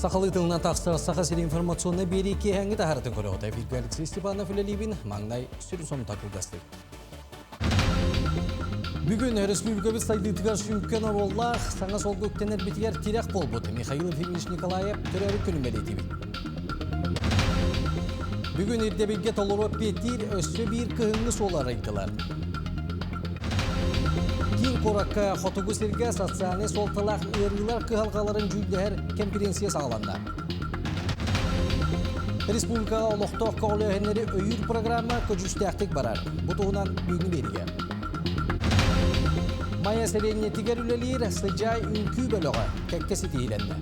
Сахалыы тылынан тахсар Саха сири информационнай биэрии киэһээҥҥи таһаарытын көрөҕүт. Эфиргэ Алексей Степанов үлэлиибин. Маҥнай сүрүн сонута кылгастык. Бүгүн республикабыт сайдыытыгар сүҥкэн оруоллаах саҥа суолга үктэнэрбитигэр тирэх буолбут Михаил Ефимович Николаев төрөөбүт күнүн бэлиэтиибит. Бүгүн ирдэбилгэ толору эппиэттиир өссө биир кыһыҥҥы суолу арыйдылар. Киин куоракка хотугу сиргэ социальнай суолталаах ыарыылар кыһалҕаларын дьүүллэһэр кэмпириэнсийэ саҕаланна. Республикаҕа олохтоох көҕүлээһиннэри өйүүр программа көдьүүстээхтик барар. Бу туһунан бүгүҥҥү биэриигэ. Майа сэлиэнньэтигэр үлэлиир Сыдьаай үҥкүү бөлөҕө кэккэ ситиһиилэннэ.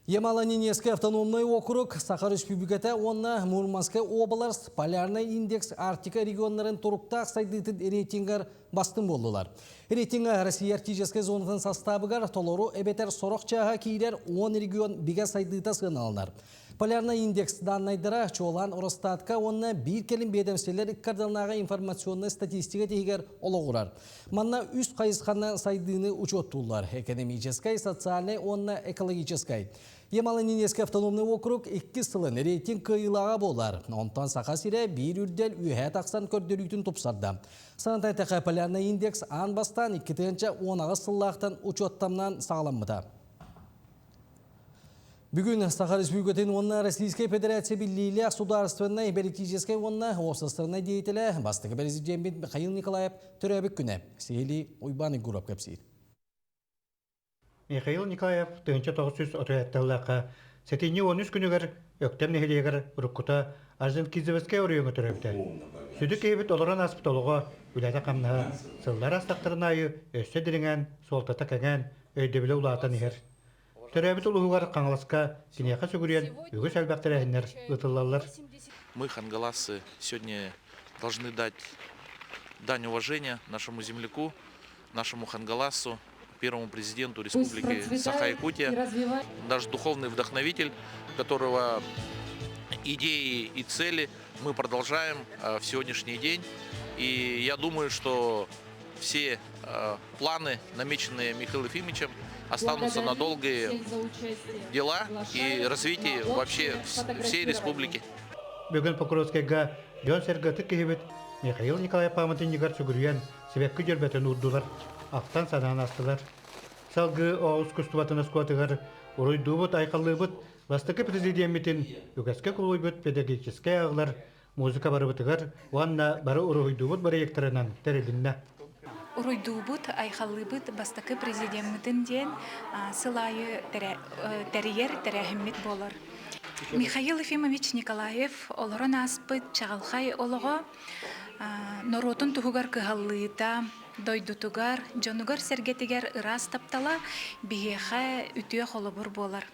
Ямало-Ненецкий автономнай округ, Саха Республиката уонна Мурманскай уобалас Полярный индекс Арктика регионнарын туруктаах сайдыытын рейтингар бастыҥ буоллулар. Рейтингэ Россия арктическай зонатын састаабыгар толору эбэтэр сорох чааһа киирэр 10 регион бигэ сайдыыта сыаналанар. Полярный индекс дааннайдара чуолаан Росстатка уонна биир кэлим биэдэмсэлэр ыккардыланааҕы информационнай статистика тиһигэр олоҕурар. Манна үс хайысханы сайдыыны учуоттууллар – экономическай, социальнай уонна экологическай. Ямало-Ненецкий автономный округ иккис сылын рейтинг кыайыылааҕа буолар. Онтон Саха сирэ биир үрдэл үөһэ тахсан көрдөрүүтүн тупсарда. Санатан эттэххэ, Полярный индекс аан бастаан 2018 сыллаахтан учуоттамнаан саҕаламмыта. Бүгүн Саха Республикатын уонна Российскай Федерация биллиилээх судаарыстыбаннай бэлитиичэскэй уонна уопсастыбаннай деятелэ, бастакы президеммит Михаил Николаев төрөөбүт күнэ. Сиһилии Уйбаан Егоров кэпсиир. Михаил Николаев 1937 сыллаахха сэтинньи 13 күнүгэр Өктөм нэһилиэгэр уруккута Арженкизовскай оройуоҥҥа төрөөбүтэ. Сүдү киһибит олорон ааспыт олоҕо, үлэтэ-хамнаһа сыллар аастахтарын аайы өссө дириҥээн, суолтата кэҥээн, өйдөбүлэ улаатан иһэр. Төрөөбүт улууһугар Хаҥаласка киниэхэ сүгүрүйэн үгүс элбэх тэрээһиннэр ыытыллаллар. Мы, хангаласцы, сегодня должны дать дань уважения нашему земляку, нашему хангаласу, первому президенту Республики Саха-Якутия, наш духовный вдохновитель, которого идеи и цели мы продолжаем в сегодняшний день. И я думаю, что все планы, намеченные Михаилом Ефимовичем, останутся на долгие дела и развитие вообще всей республики. Бүгүн Покровскайга дьон-сэргэ ытык киһибит Михаил Николаев пааматынньыгар сүгүрүйэн сибэкки дьөрбөтүн уурдулар, ахтан-санаан астылар. Салгыы оҕус искусствотын оскуолатыгар уруйдуубут, айхаллыыбыт бастакы президеммитин үгэскэ кулуйбут педагогическай аҕалар музыка барыбытыгар уонна бары уруһуйдуубут бырайыактарынан тэрилиннэ. Уруйдуубут, айхаллыыбыт бастакы президеммитин диэн сыл аайы тэрийэр тэрээһиммит буолар. Михаил Ефимович Николаев олорон ааспыт чаҕылхай олоҕо норуотун туһугар кыһаллыыта, дойдутугар, дьонугар-сэргэтигэр ыраас таптала биһиэхэ үтүө холобур буолар.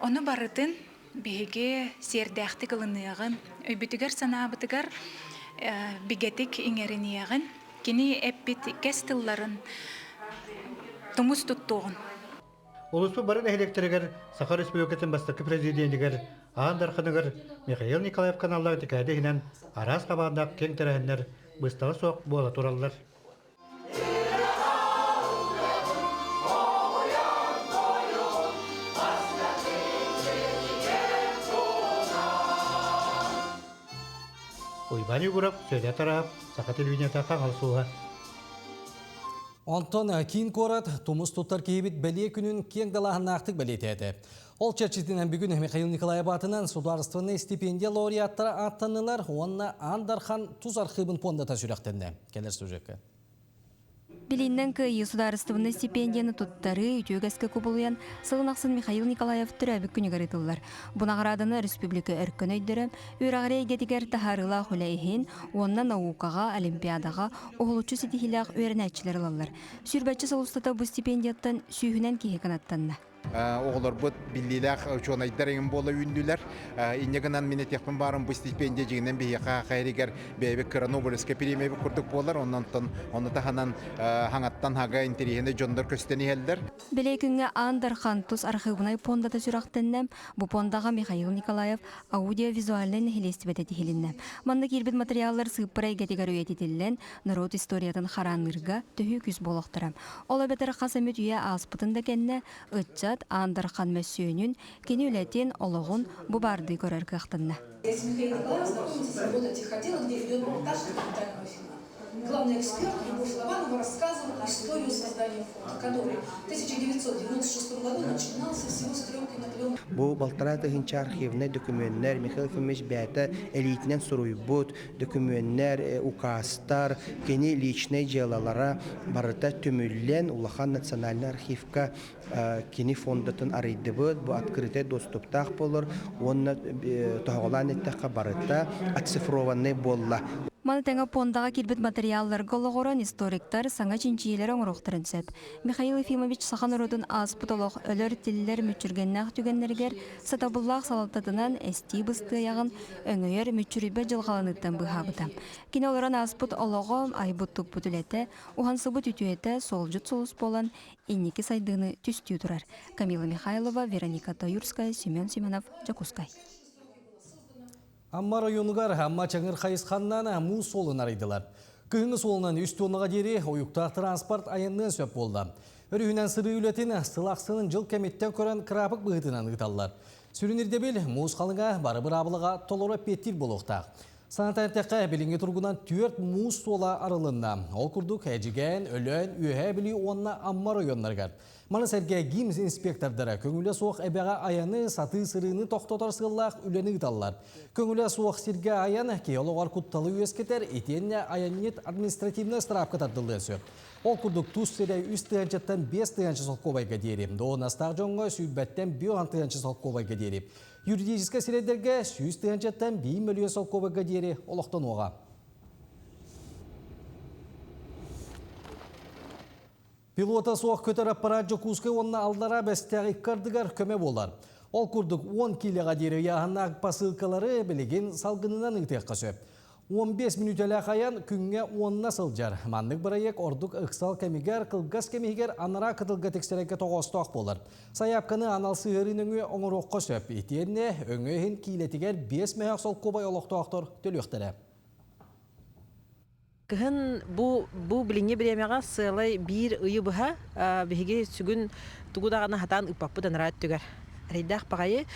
Ону барытын биһиги сиэрдээхтик ылыныаҕын, өйбүтүгэр-санаабытыгар бигэтик иҥэриниэҕин, кини эппит кэс тылларын тумус туттуоҕун. Улууспут бары нэһилиэктэригэр Саха Республикатын бастакы президенигэр Аан Дарханыгар Михаил Николаев каналлаах декада иһинэн араас хабааннаах киэҥ тэрээһиннэр быыстала суох буола тураллар. Уйбаан Егоров, Сөдө Тараап, Саха телевидениета Хаҥалас улууһа. Онтон киин куорат тумус туттар киһибит бэлиэ күнүн киэҥ далааһыннаахтык бэлиэтээтэ. Ол чэрчитинэн бүгүн Михаил Николаев аатынан судаарыстыбаннай стипендия лауреаттара ааттаннылар уонна Аан Дархан тус архыыбын пуондата сүрэхтэннэ. Кэлэр сюжекка. Билиннэн кыайыы судаарыстыбаннай стипендияны туттарыы үтүө үгэскэ кубулуйан, сылын ахсын Михаил Николаев төрөөбүт күнүгэр ыытыллар. Бу наҕарааданы республика өркөн өйдөрө, үөрэҕири эйгэтигэр таһаарыылаах үлэ иһин уонна наукаҕа, олимпиадаҕа уһулуччу ситиһиилээх үөрэнээччилэр ылаллар. Сүүрбэччэ сыл устата бу стипендияттан сүүһүнэн киһи кынаттанна. Оҕолорбут биллиилээх учуонайдар эҥин буола үүннүлэр. Инньэ гынан мин этиэхпин баарым бу стипендия дьиҥинэн биһиэхэ хайырыгар бэйэбит кыра Нобелевскай премиябыт курдук буолар. Онон ону таһынан хаҥаттан хага интэриэһинэй дьоннор көстөн иһэллэр. Бэлиэ күҥҥэ Аан Дархан тус архыыбынай пуондата сүрэхтэннэ. Бу пуондаҕа Михаил Николаев аудиовизуальнай нэһилиэстибэтэ тиһилиннэ. Манна киирбит материаллар сыыппара эйгэтигэр үйэтитиллэн, норуот историятын хараанныырга төһүү күүс буолуохтара. Ол эбэтэр хас эмит үйэ ааспытын да кэннэ, ыччат Аан Дархан мөссүөнүн, кини үлэтин, олоҕун бу баардыы көрөр кыахтанна. Здесь Михаил Николаев знакомится с работой тех отделов, где идет монтаж документального фильма. Главный эксперт Любовь Лобанова рассказывает историю создания фонда, который в 1996 году начинался всего с трех кинопленок. Бу балтараа тыһыынча архивнай дөкүмүөннэр Михаил Ефимович бэйэтэ элиитинэн суруйбут дөкүмүөннэр, указтар, кини личнэй дьыалалара барыта түмүллэн улахан национальнай архивка кини фондатын арыйдыбыт. Бу открытый доступтаах болор уонна тоһоҕолоон эттэххэ барыта оцифрованный буолла. Маны тэҥэ пуондаҕа киирбит матырыйаалларга олоҕуран историктар саҥа чинчийиилэри оҥоруохтарын сөп. Михаил Ефимович саха норуотун ааспыт олох өлөр-тиллэр мүччүргэннээх түгэннэригэр сатабыллаах салалтатынан эстии быстыайаҕын өҥөйөр мүччүрүйбэт дьылҕаланыыттан быыһаабыта. Кини олорон ааспыт олоҕо, айбыт-туппут үлэтэ, уһансыбыт үтүөтэ суолдьут сулус буолан инники сайдыыны түстүү турар. Камила Михайлова, Вероника Таюрская, Семен Семенов, Дьокуускай. Амма районугар Амма чаҥыр хайысханнан муус суолун арыйдылар. Кыһыҥҥы суолунан үс тоннаға диэри уйуктаах транспорт айанныан сөп буолла. Өрүһүнэн сырыы үлэтин сыл ахсын жыл кэмиттэн көрөн кыраапык быһыытынан ыыталлар. Сүрүн ирдэбил муус халыҥа бары быраабылаҕа толору эппиэттиир буолуохтаах. Санатан эттэххэ, билиҥҥи туругунан түөрт муус суола арылынна. Ол курдук Эдьигээн, Өлөөн, Үөһээ Бүлүү уонна Амма районнарыгар. Маны сэргэ ГИМС инспектордара көҥүлэ суох эбэҕэ айаны, сатыы сырыыны тохтотор сыаллаах үлэни ыыталлар. Көҥүлэ суох сиргэ айан киһи олоҕор кутталы үөскэтэр, итиэннэ айанньыт административнай ыстараапка тардыллыан сөп. Ол курдук тус сирэ үс тыһыынчаттан биэс тыһыынча солкуобайга диэри, дуоһунастаах дьоҥҥо сүүрбэттэн биир тыһыынча солкуобайга диэри, юридическай сирэйдэргэ сүүс тыһыынчаттан биир мөлүйүөн солкуобайга диэри олохтонуоҕа. Пилота суох көтөр аппарат Дьокуускай уонна Аллараа Бэстээх икки ардыгар көмө буолар. Ол курдук 10 киилэҕэ диэри ыйааһыннаах посылкалары билигин салгынынан ыытыахха сөп. 15 мүнүүтэлээх айан күҥҥэ уонна сылдьар. Маннык бырайыак ордук ыксал кэмигэр, кылгас кэмигэр анараа кытылга тиксэрэргэ тоҕоостоох буолар. Сайаапканы анал сыһыарыы нөҥүө оҥоруохха сөп. Итиэннэ өҥө иһин киилэтигэр 5 мөһөөх солкуобай олохтоохтор төлүөхтэрэ. Кыһын бу бу билиҥҥи бириэмэҕэ сыалай биир ыйы быһа биһиги сүгүн тугу даҕаны хатаан ыыппаппыт анараа өттүгэр. Эрэйдээх баҕайы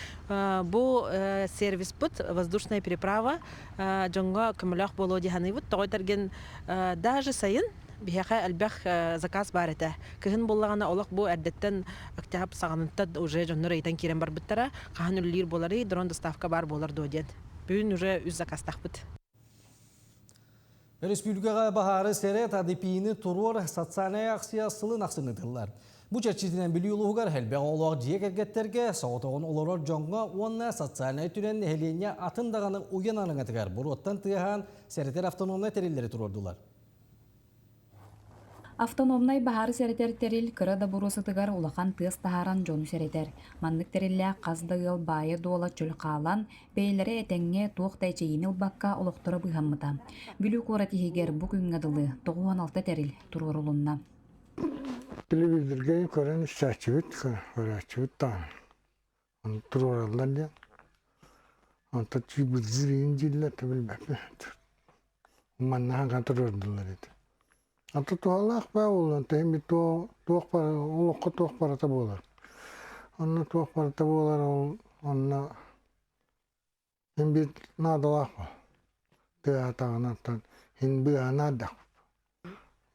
бу сервиспыт воздушная переправа дьоҥҥо көмөлөөх буолуо дии саныыбыт. Тоҕо этэргин даже сайын биһиэхэ элбэх заказ баар этэ. Кыһын буоллаҕына олох бу эрдэттэн октябрь саҕаныттан уже дьоннор ыйытан киирэн барбыттара. Хаһан үлэлиир буоларый, дрон доставка баар буолар дуо диэн. Бүгүн уже үс заказтаахпыт. Өрөспүүбүлүкэҕэ баһаары сэрэт АДП-ны туруор социальнай акция сылын ахсын ыытыллар. Бу чэрчитинэн Бүлүү улууһугар элбэх оҕолоох дьиэ кэргэттэргэ, соҕотоҕун олорор дьоҥҥо уонна социальнай өттүнэн нэһилиэнньэ атын даҕаны уйан араҥатыгар буруоттан тыаһаан сэрэтэр автономнай тэриллэри туруордулар. Автономнай баһаары сэрэтэр тэрил кыра да буруосатыгар улахан тыас таһааран дьону сэрэтэр. Маннык тэриллээх хас да ыал баайа-дуола чөл хаалан, бэйэлэрэ этэҥҥэ туох да эчэйиини ылбакка олохторо быыһаммыта. Бүлүү куорат иһигэр бу күҥҥэ дылы 96 тэрил туруорулунна. Телевизорга көрөн истээччибит, көрөөччүбүт даҕаны. Ону туруораллар диэн. Онтон чүүбүлдүүр дииллэр да билбэппин. Манна туруордулар ити. Ата туһалаах баа буолан, тэһин туох олоххо туох барыта буолар. Онно туох барыта буолар ол онно Мин биир наадалаах тыаһаатаҕына иһин быыһанаардах.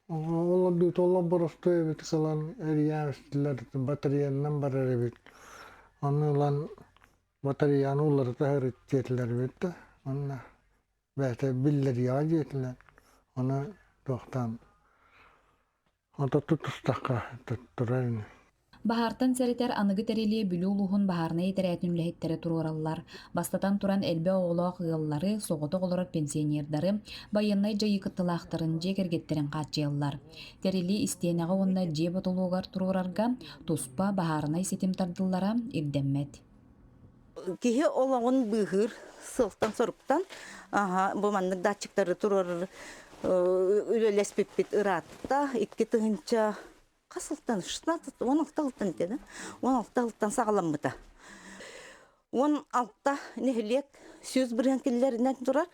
Олордуу толлон боростуой эбит ылан эрийээн истилэр батареянан барар эбит. Ону ылан батареяны уларыта сырыт диэтилэр эбит да уонна бэйэтэ биллэриэҕэ диэтилэр. Ону туохтаан онто тутустахха турар ини. Баһаартан сэрэтэр аныгы тэрили Бүлүү улууһун баһаарынай этэрээтин үлэһиттэрэ туруораллар. Бастатан туран, элбэх оҕолоох ыаллары, соҕотох олорор пенсионердары, байыаннай дьайыы кыттыылаахтарын дьиэ кэргэттэрин хааччыйаллар. Тэрили истиэнэҕэ уонна дьиэ ботулуогар туруорарга туспа баһаарынай ситим тардыллара ирдэммэт. Киһи олоҕун быыһыыр сыалтан-соруктан бу маннык датчиктары туруорар үлэлэспиппит ыраатта. 2000 хас сылтан 16 16 сылтан этэ да 16 сылтан саҕаламмыта 16 нэһилиэк 100% киллэринэн турар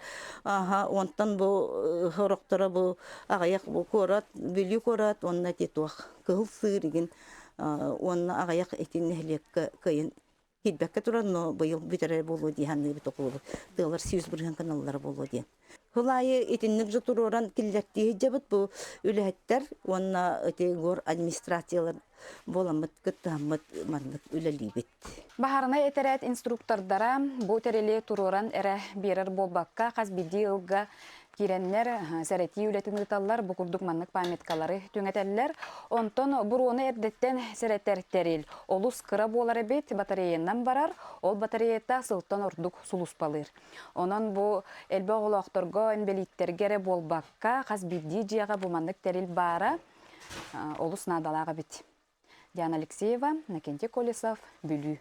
онтон бу сорохторо бу аҕыйах бу куорат Бүлүү куорат уонна ити туох Кыһыл Сыыр игин уонна аҕыйах ити нэһилиэккэ кыайан киирбэккэ туран, но быйыл бүтэрэр буолуо дии саныыбыт окулубут. Тыалар 100% гыналлара буолуо диэн. Сыл аайы итинник же туруоран киллэртии сылдьабыт бу үлэһиттэр уонна ити гор администрациялар буоламмыт кыттыһаммыт маннык үлэлиибит. Баһаарынай этэрээт инструктордара бу тэрили туруоран эрэ биэрэр буолбакка, хас биирдии ыалга киирэннэр сэрэтии үлэтин ыыталлар, бу курдук маннык памяткалары түҥэтэллэр. Онтон буруону эрдэттэн сэрэтэр тэрил олус кыра буолар эбит, батареянан барар, ол батареята сылтан ордук сулууспалыыр. Онон бу элбэх оҕолоохторго, инбэлииттэргэ эрэ буолбакка, хас биирдии дьиэҕэ бу маннык тэрил баара олус наадалаах эбит. Диана Алексеева, Накентий Колесов, Бүлүү.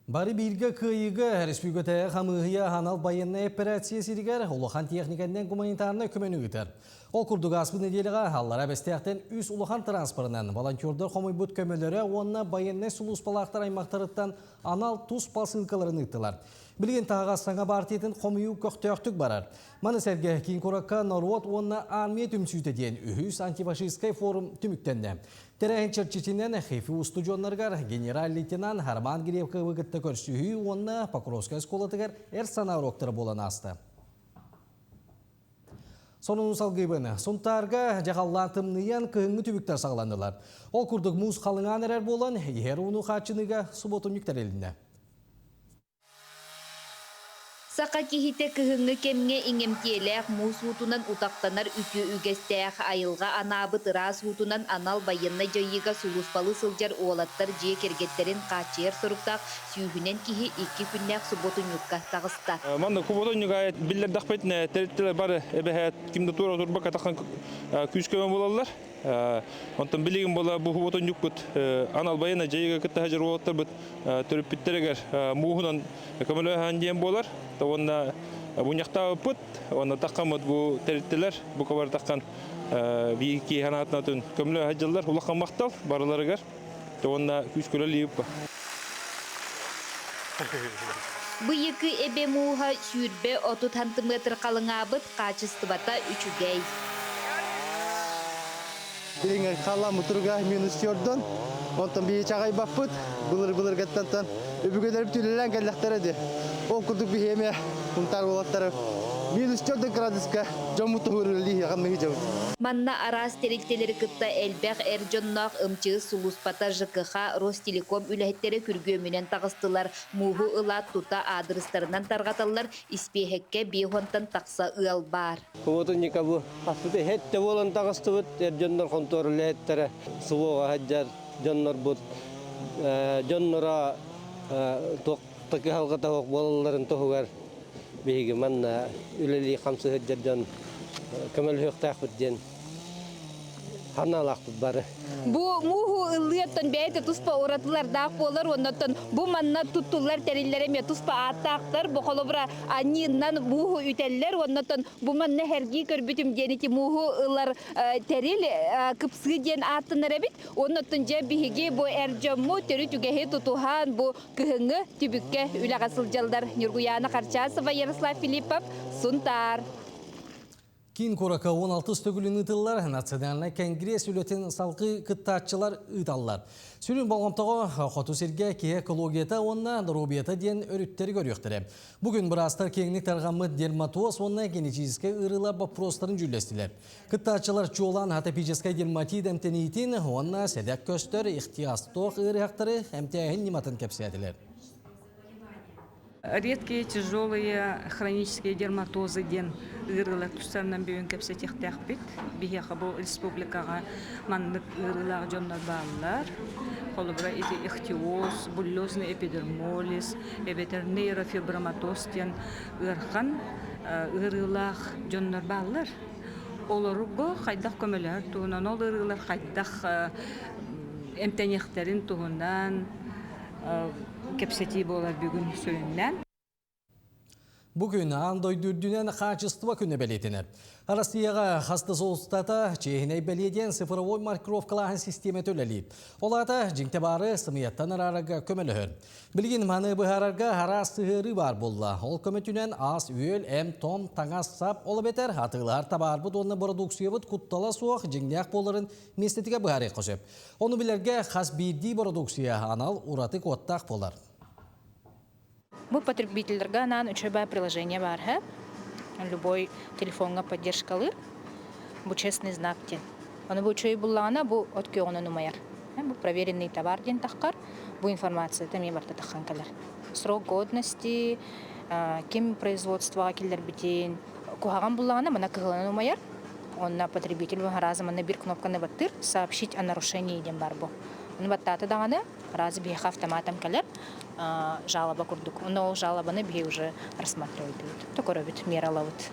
Бары бииргэ кыайыыга республикатааҕы хамыыһыйа анал байыаннай эпэрээссийэ сиригэр улахан техниканнан гуманитарнай көмөнү ыытар. Ол курдук ааспыт нэдиэлэҕэ Аллара Бэстээхтэн үс улахан транспорынан волонтердар хомуйбут көмөлөрө уонна байыаннай сулууспалаахтар аймахтарыттан анал тус посылкаларын ыыттылар. Билигин таһаҕас саҥа партиятын хомуйуу көхтөөхтүк барар. Маны сэргэ киин куоракка норуот уонна армия түмсүүтэ диэн үһүс антифашистскай форум түмүктэннэ. Тэрээһин чэрчитинэн ХИФУ устудьуоннарыгар генерал-лейтенант Роман Гребковы кытта көрсүһүү уонна Покровскай оскуолатыгар эр санаа уруоктара буолан ааста. Сонуну салгыыбын. Сунтаарга дьаҕаллаан тымныйан кыһыҥҥы түбүктэр саҕаланнылар. Ол курдук муус халыҥаан эрэр буолан, иһэр ууну хааччыныыга субуотунньук тэрилиннэ. Саха киһитэ кыһыҥҥы кэмҥэ иҥэмтиэлээх муус уутунан утахтанар үтүө үгэстээх, айылҕа анаабыт ыраас уутунан анал байыаннай дьайыыга сулууспалыы сылдьар уолаттар дьиэ кэргэттэрин хааччыйар соруктаах сүүһүнэн киһи икки күннээх субуотунньукка таҕыста. Манна субуотунньуга биллэрдэхпитинэ тэрилтэлэр бары эбэһээт ким да туора турбакка тахсан күүскэ буолаллар. Онтон билигин буола бу субуотунньукпут анал байыаннай дьайыыга кытта сылдьар уолаттарбыт төрөппүттэригэр мууһунан көмөлөһөн диэн буолар. Уонна мунньахтаабыппыт, уонна таххаммыт бу тэрилтэлэр, бу кабар таххан биир киһи санаатынан көмөлөһө сылдьаллар. Улахан махтал барыларыгар. Уонна күүс көрөлүүп. Быйыкы эбэ мууһа 20-30 сантиметр халыҥаабыт, хаачыстыбата үчүгэй. Билиҥҥи халлаан мутуруга минус төрдөн, онтон биһи чаҕайбаппыт, былыр-былыргаттан өбүгэлэрбит үлэлээн кэллэхтэрэ дии. Ол курдук биһи эмиэ Сунтаар уолаттара минус төрдөн градуска дьоммут туһугар үлэлии ханныгы дьабыт. Манна араас тэрилтэлэри кытта элбэх эр дьонноох ымчыы сулууспата ЖКХ, Ростелеком үлэһиттэрэ күргүөмүнэн таҕыстылар. Мууһу ылаат тута аадырыстарынан тарҕаталлар, испиэһэккэ биэс уонтан тахса ыал баар. Куботунньука бу хаспыты эһэттэ буолан таҕыстыбыт, эр дьоннор хонтуор үлэһиттэрэ СВО-ҕа сылдьар дьоннорбут дьонноро туох да кыһалҕата суох буолалларын туһугар биһиги манна үлэлии хамсыы сылдьар дьон көмөлөһүөхтээхпит диэн санаалаахпыт бары. Бу мууһу ыллыаттан бэйэтэ туспа уратылардаах буолар уоннаттан бу манна туттуллар тэриллэр эмиэ туспа ааттаахтар. Бу холобура аньыыннан мууһу үтэллэр уоннаттан бу манна сэргии көрбүтүм диэн ити мууһу ылар тэрил кыпсыы диэн ааттанар эбит. Уоннаттан дьэ биһиги бу эр дьоммут төрүт үгэһи тутуһан бу кыһыҥҥы түбүккэ үлэҕэ сылдьаллар. Ньургуйаана Харчасова, Ярослав Филиппов, Сунтаар. Киин куоракка 16 төгүлүн ыытыллар национальнай кэнгириэс үлэтин салгыы кыттааччылар ыыталлар. Сүрүн болҕомтоҕо хоту сиргэ киһи экологията уонна доруобуйата диэн өрүттэри көрүөхтэрэ. Бүгүн быраастар киэҥник тарҕаммыт дерматоз уонна генетическэй ыарыылар боппуруостарын дьүүллэстилэр. Кыттааччылар чуолаан атопическай дерматит эмтэниитин уонна сэдэх көстөр ихтиастуох ыарыһахтары эмтээһин ньыматын кэпсээтилэр. Редкие тяжелые хронические дерматозы диэн ыарыылар тустарынан бүгүн кэпсэтиэхтээхпит. Биһиэхэ бу республикаҕа маннык ыарыылаах дьоннор бааллар. Холобура, ити ихтиоз, буллезный эпидермолиз, эбэтэр нейрофиброматоз диэн ыарахан ыарыылаах дьоннор бааллар. Олорго хайдах көмөлөһөр туһунан, ол ыарыылар хайдах эмтэниэхтэрин туһунан кэпсэтии буолар бүгүн сүрүннээн. Бу күн аан дойду үрдүнэн хаачыстыба күнэ бэлиэтэнэр. Россияҕа хас да сыл устата чиэһинэй бэлиэ диэн цифровой маркировкалааһын систиэмэтэ үлэлиир. Ол аата дьиҥтэ баары сымыйаттан араарарга көмөлөһөр. Билигин маны быһаарарга араас сыһыарыы баар буолла. Ол көмөтүнэн ас-үөл, эм-том, таҥас-сап, ол эбэтэр атыылаһар табаарбыт уонна бородууксуйабыт куттала суох дьиҥнээх буоларын миэстэтигэр быһаарыахха сөп. Ону билэргэ хас биирдии бородууксуйа анал ураты куоттаах буолар. Бу потребительлергэ анаан үчүгэй приложение баар һэ. Любой телефоҥҥа поддержкалыыр. Бу честный знак диэн. Ону бу үчүгэй буллаҕына бу от күөҕүнэн умайар. Бу проверенный товар диэн таххар. Бу информацията эмиэ барыта таххан кэлэр. Срок годности, ким производствоҕа киллэрбитин, куһаҕан буллаҕына мына кыһылынан умайар. Онно потребитель разом манна биир кнопканы баттыыр сообщить о нарушении диэн бар бу. Ону баттаата даҕаны раз биһиэхэ автоматом кэлэр жалоба курдук. Онно ол жалобаны биһи уже рассматривать көрөбүт, мера ылабыт.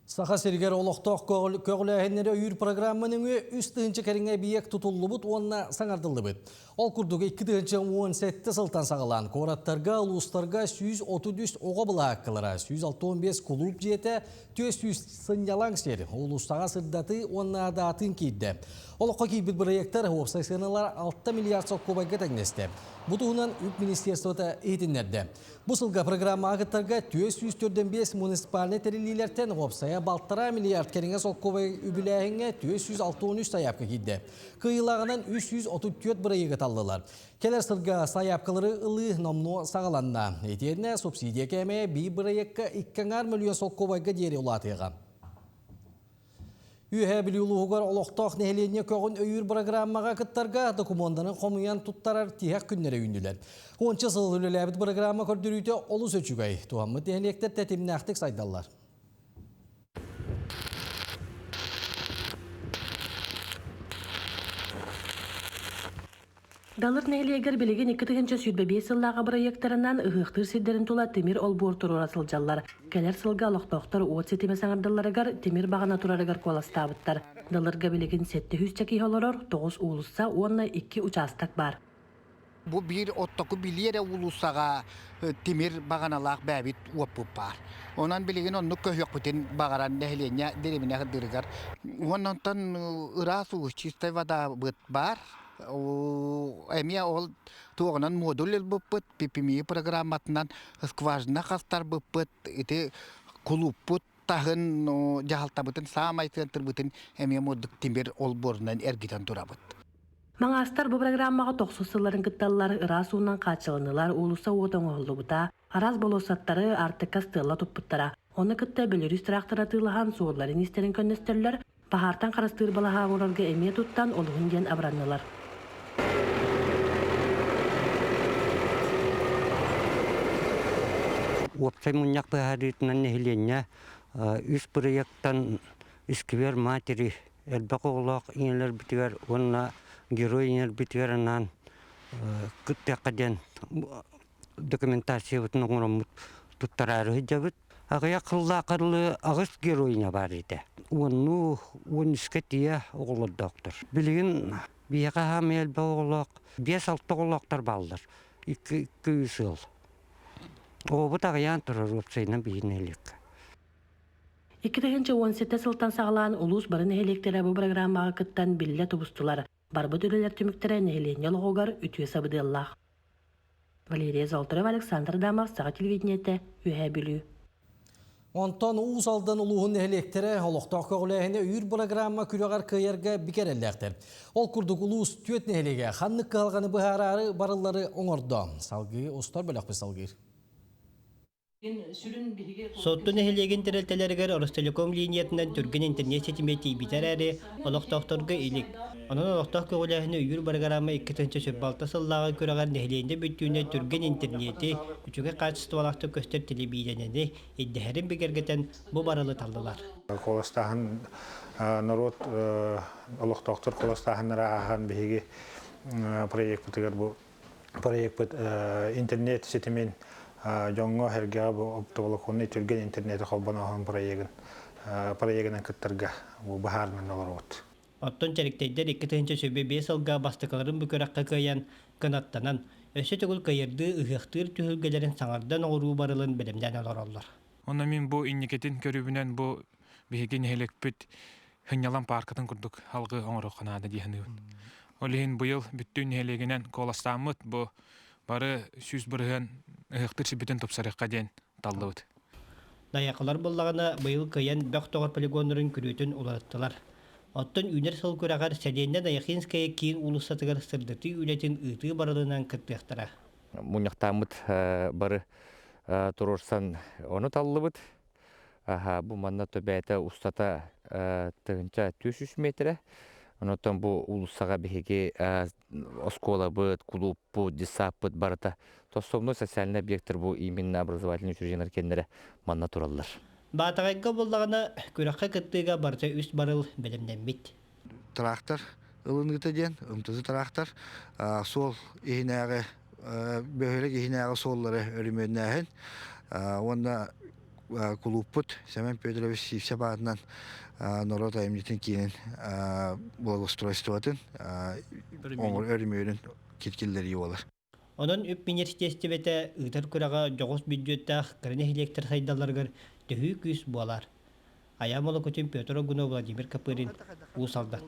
Саха сиригэр олохтоох көҕүлээһиннэри өйүүр программа нөҥүө 3 тыһыынча кэриҥэ эбийиэк тутуллубут уонна саҥардыллыбыт. Ол курдук 2017 сылтан саҕалаан куораттарга, улуустарга 133 оҕо былаһааккалара, 165 кулууп дьиэтэ, 400 сынньалаҥ сир, улуустаҕа сырдатыы уонна адаатын киирдэ. Олоххо киирбит бырайыактар уопсай сыаналара 6 миллиард солкуобайга тэҥнэстэ. Бу туһунан Үп министерствота иһитиннэрдэ. Бу сылга программаҕа кыттарга 445 муниципальнай тэриллиилэртэн уопсайа 1,5 миллиард кэриҥэ солкуобай үбүлээһиҥҥэ 463 сайаапка киирдэ. Кыайыылааҕынан 334 бырайыагы таллылар. Кэлэр сылга сайаапкалары ылыы номнуо саҕаланна. Итиэннэ субсидия кээмэйэ биир бырайыакка 2,5 мөлүйүөн солкуобайга диэри улаатыаҕа. Үөһээ Бүлүү улууһугар олохтоох нэһилиэнньэ көҕүн өйүүр бырагырааммаҕа кыттарга докумуоннарын хомуйан туттарар тиһэх күннэрэ үүннүлэр. Уонча сыл үлэлээбит бырагыраамма көрдөрүүтэ олус үчүгэй. Туһаммыт нэһилиэктэр тэтимнээхтик сайдаллар. Далыр нэһилиэгэр билигин 2025 сыллааҕы бырайыактарынан ыһыахтыыр сирдэрин тула тимир олбуор туруора сылдьаллар. Кэлэр сылга олохтоохтор уот ситимэ саҥардылларыгар тимир баҕана турарыгар куоластаабыттар. Далырга билигин 700 киһи олорор, тоҕус уулусса уонна икки учаастак баар. Бу биир оттоку билии эрэ уулуссаҕа тимир баҕаналаах бэйэбит уоппут баар. Онон билигин оннук көһүөхпүтүн баҕаран нэһилиэнньэ дэриэбинэ сырдыырыгар. Уонна онтон ыраас уу, чистай водабыт баар. Эмиэ ол туоҕунан модуль ылбыппыт, PPMI программатынан скважина хастарбыппыт, ити кулууппут таһын дьаһалтабытын саамай сыантырбытын эмиэ мурдук тимир олбуорунан эргитэн турабыт. Маҥаастар бу программаҕа тохсус сылларын кытталлар, ыраас уунан хааччыланнылар, уулусса уота оҥоһуллубута, араас болуоссаттары Аартыкка стелла туппуттара. Ону кытта Бөлөрүүс трактор атыылаһан, суолларын-иистэрин көннөстөллөр, баһаартан харыстыыр балаһа оҥорорго эмиэ туттан олуһун диэн абыраннылар. Уопсай мунньах быһаарыытынан нэһилиэнньэ үс бырайыактан Исквер матери элбэх оҕолоох ийэлэрбитигэр уонна герой ийэлэрбитигэр анаан кыттыахха диэн документациябытын оҥороммут туттараары сылдьабыт. Аҕыйах сыллаах ылы аҕыс геройня баар этэ. Уоннуу, уон үскэ тиийэ оҕолордоохтор. Билигин биһиэхэ хаамый элбэх оҕолоох, биэс-алта оҕолоохтор бааллар. Икки, икки үс ыал. Оҕобут аҕыйаан турар уопсайынан биһиги нэһилиэккэ. 2017 сылтан саҕалаан улуус бары нэһилиэктэрэ бу программаҕа кыттан биллэ тубустулар. Барбыт үлэлэр түмүктэрэ нэһилиэнньэ олоҕугар үтүө сабыдыаллаах. Валерия Золотарева, Александр Адамов, Саха телевидениетэ, Үөһээ Бүлүү. Онтон Уус Алдан улууһун нэһилиэктэрэ олохтоох көҕүлээһини өйүүр бырагыраамма күрэҕэр кыайарга бикэрэллээхтэр. Ол курдук улуус түөрт нэһилиэгэ ханнык кыһалҕаны быһаараары барыллары оҥордо. Салгыы устар бөлөхпүт салгыыр. Сотту нэһилиэгин тэрилтэлэригэр Ростелеком линиятынан түргэн интернет ситимэ тиийбитэ эрээри, олохтоохторго илик. Онон олохтоох көҕүлээһини өйүүр бырагыраама 2026 сыллааҕы күрэҕэр нэһилиэнньэ бүттүүнэ түргэн интернети, үчүгэй хаачыстыбалаахтык көстөр телебиидэнэни ирдэһэрин бигэргэтэн бу барылы таллылар. Куоластааһын норуот олохтоохтор куоластааһыннара ааһан биһиги проекпытыгар бу проекпыт интернет ситимин дьоҥҥо сэргэҕэ бу оптоволоконнай түргэн интернети холбонооһун проегын проегынан кыттарга бу быһаарынан олоробут. Оттон Чэриктэйдэр 2025 сылга бастакыларын бу күрэххэ кыайан, кынаттанан, өссө төгүл кыайырдыы ыһыахтыыр түһүлгэлэрин саҥардан оҥоруу барылын бэлэмнээн олороллор. Онно мин бу инникитин көрүүбүнэн бу биһиги нэһилиэкпит сынньалаҥ пааркатын курдук алгыы оҥоруохха наада дии саныыбын. Ол иһин быйыл бүттүүн нэһилиэгинэн куоластааммыт бу бары 100% ыһыахтыыр сирбитин тупсарыахха диэн таллыбыт. Дайакалар буоллаҕына быйыл кыайан бөх тоҕор полигоннарын күрүөтүн уларыттылар. Оттон үүнэр сыл күрэҕэр сэлиэнньэ Даяхинская киин уулуссатыгар сырдатыы үлэтин ыытыы барылынан кыттыахтара. Мунньахтааммыт бары туруорсан ону таллыбыт. Аха, бу манна төбөтө устата 1400 метрэ. Онотон бу уулуссаҕа биһиги оскуолабыт, кулууппут, детсадпыт барыта тостобну социальный объекттар бу именно образовательный учреждениелар кэннэрэ манна тураллар. Баатаҕайга буллаҕына күрэххэ кыттыыга барыта үс барыл бэлэмнэммит. Трактор ылыныыта диэн ымтысы трактор суол иһинээҕи бөһүөлэк иһинээҕи суоллары өрөмүөннээһин уонна кулууппут Семен Петрович Сивцев аатынан норуот айымньытын киинин благоустройствотын өрөмүөнүн киллэрии буолар. Онон үп министиэристибэтэ ыытар күрэҕэ дьоҕус бүддьүөттээх кыра нэһилиэктэр сайдалларыгар төһүү күүс буолар. Айаа Молокутин, Петр Огунов, Владимир Копырин, Уус Алдан.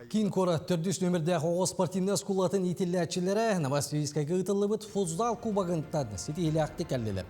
Киин куорат төрдүс нөмірдээх оҕо спортивнай оскуолатын иитиллээччилэрэ Новосибирскайга ыытыллыбыт футзал кубогынтан ситиһиилээхтик кэллилэр.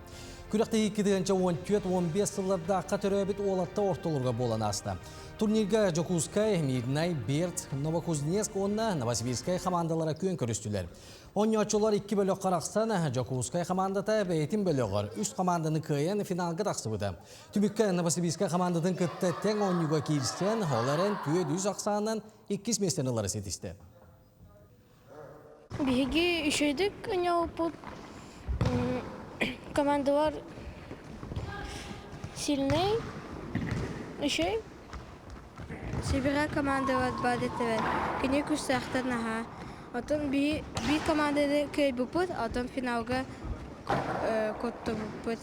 Күрэхтэһии 2014-15 сыллардаахха төрөөбүт уолатта ортолорго буолан ааста. Турнирга Дьокуускай, Мирнай, Берц, Новокузнецк уонна Новосибирскай хамаандалара күөн көрүстүлэр. Оонньооччулар икки бөлөххө арахсан, Дьокуускай хамаандата бэйэтин бөлөҕөр үс хамаанданы кыайан финалга тахсыбыта. Түмүккэ Новосибирскай хамаандатын кытта тэҥ оонньууга киирсэн, ол эрэн түөрт үс ахсаанынан иккис миэстэни ылары ситистэ. Биһиги үчүгэйдик оонньообуппут. Командалар сильней, үчүгэй. Сибиҕэ командалар баар этилэр. Кини күүстээхтэр наһаа. Оттон биир команданы кыайбыппыт, оттон финалга куттубуппут.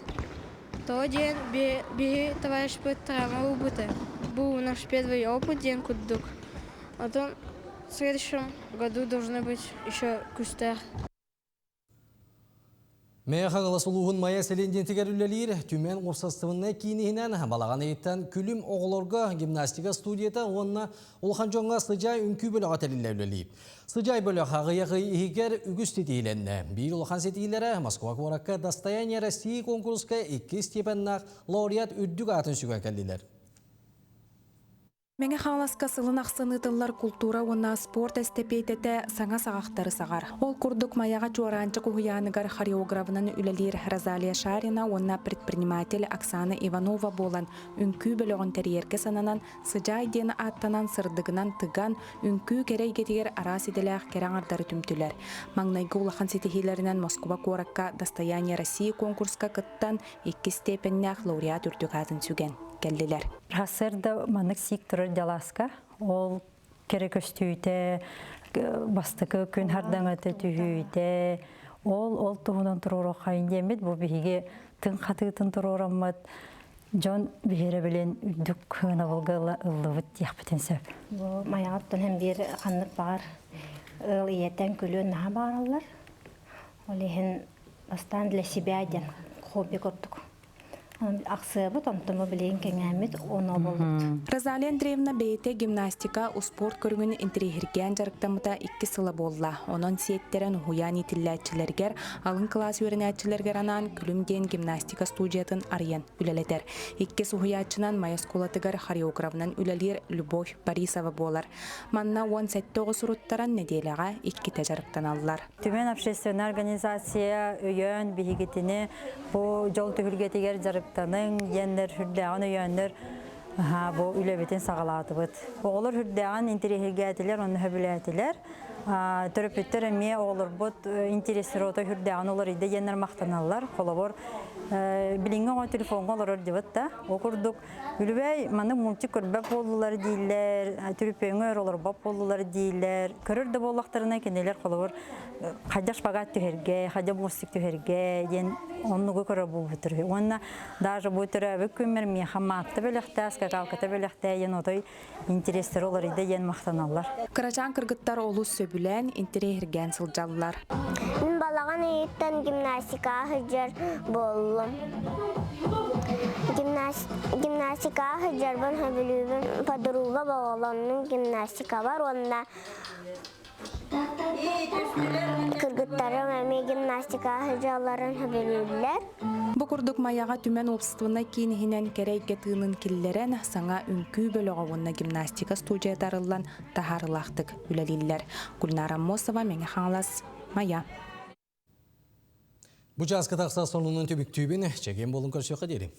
Тоҕо диэн биһи товарищпыт травма ылбыта. Бу наш первый опыт диэн курдук. Оттон в следующем году должны быть еще күүстээх. Мэйэ Хаҥалас улууһун Майа сэлиэнньэтигэр үлэлиир Түмэн уопсастыбаннай киин иһинэн балаҕан ыйыттан Күлүм оҕолорго гимнастика студията уонна улахан дьоҥҥо Сыдьаай үҥкүү бөлөҕө тэриллэ үлэлиир. Сыдьаай бөлөх аҕыйах ый иһигэр үгүс ситиһиилэннэ. Биир улахан ситиһиилэрэ Москва куоракка «Достояние России» куонкуруска иккис степеннаах лауреат үрдүк аатын сүгэн кэллилэр. Мэҥэ Хаҥаласка сылын ахсын ыытыллар култуура уонна спорт эстэпиэтэтэ саҥа саҕахтары саҕар. Ол курдук Майаҕа Чуораанчык уһуйааныгар хореографынан үлэлиир Розалия Шарина уонна предприниматель Оксана Иванова буолан үҥкүү бөлөҕүн тэрийэргэ сананан Сыдьаай диэн ааттанан сырдыгынан тыган, үҥкүү кэрэ эйгэтигэр араас идэлээх кэрэ аҥардары түмтүлэр. Маҥнайгы улахан ситиһиилэринэн Москуба куоракка «Достояние России» конкурска кыттан, иккис степеннээх лауреат үрдүк аатын сүгэн кэллилэр. Сарсыарда маннык сиик турар дьалааска ол кэрэ көстүүтэ бастакы күн хардаҥата түһүүтэ ол ол туһунан туруоруоххайын диэммит бу биһиги тыҥ хатыытын туруораммыт дьон биһирэбилин үрдүк сыанабылга ыллыбыт диэхпитин сөп. Бу майаҕаттан һэн биир ханнык баҕар ыал ийэтэн күлүөн наһаа баҕараллар. Ол иһин бастаан для себя диэн хобби курдук. Ахсыабыт, онтон бу билигин кэҥээммит оно боллубут. Розалия Андреевна бэйэтэ гимнастика, успуорт көрүҥүн интэриэһиргээн дьарыктаммыта икки сыла буолла. Онон сиэттэрэн уһуйаан иитиллээччилэригэр, алын кылаас үөрэнээччилэригэр анаан Күлүм диэн гимнастика студиятын арыйан үлэлэтэр. Иккис уһуйааччынан Майа оскуолатыгар хореографынан үлэлиир Любовь Борисова буолар. Манна 17 оҕо суруттаран нэдиэлэҕэ иккитэ дьарыктаналлар. Түмэн общественная организация өйөөн биһигитини бу дьол түһүлгэтигэр дьарыктаныҥ диэннэр үрдээҕин өйөөннөр бу үлэбитин саҕалаатыбыт. Оҕолор үрдээҕин интэриэһиргээтилэр уонна сөбүлээтилэр. Төрөппүттэр эмиэ оҕолорбут интэриэстэрэ үрдээҕин уларыйда диэннэр махтаналлар. Холобур, билиҥҥи оҕо телефоҥҥа олорор дибит да. Ол курдук Үлүбээй маннык мультик көрбөт буоллулар дииллэр, түрүпүөҥҥэ өр олорбот буоллулар дииллэр. Көрөр да буоллахтарына кинилэр холобур хайдах шпагат түһэргэ, хайдах мостик түһэргэ диэн оннугу көрөр буолбуттар. Уонна даже бу төрөөбүт күммэр миэхэ маатта бэлэхтээ, скакалката бэлэхтээ диэн отой интэриэстэрэ уларыйда диэн махтаналлар. Кырачаан кыргыттар олус сөбүлээн, интэриэһиргээн сылдьаллар. Мин балаҕан ыйыттан гимнастикаҕа сылдьар буоллум. Гимнастикаҕа сылдьарбын сөбүлүүбүн. Подруга оҕолоннум гимнастикабар уонна Кыргыттарым эмиэ гимнастикаҕа сылдьалларын сөбүлүүллэр. Бу курдук Майаҕа Түмэн уопсастыбаннай киин иһинэн кэрэ эйгэ тыынын киллэрэн, саҥа үҥкүү бөлөҕө уонна гимнастика студията арыллан таһаарыылаахтык үлэлииллэр. Гульнара Аммосова, Мэҥэ Хаҥалас, Майа. Бу чааска тахса сонунун түбүктүүбүн, чэгиэн буолун көрсүөххэ диэри.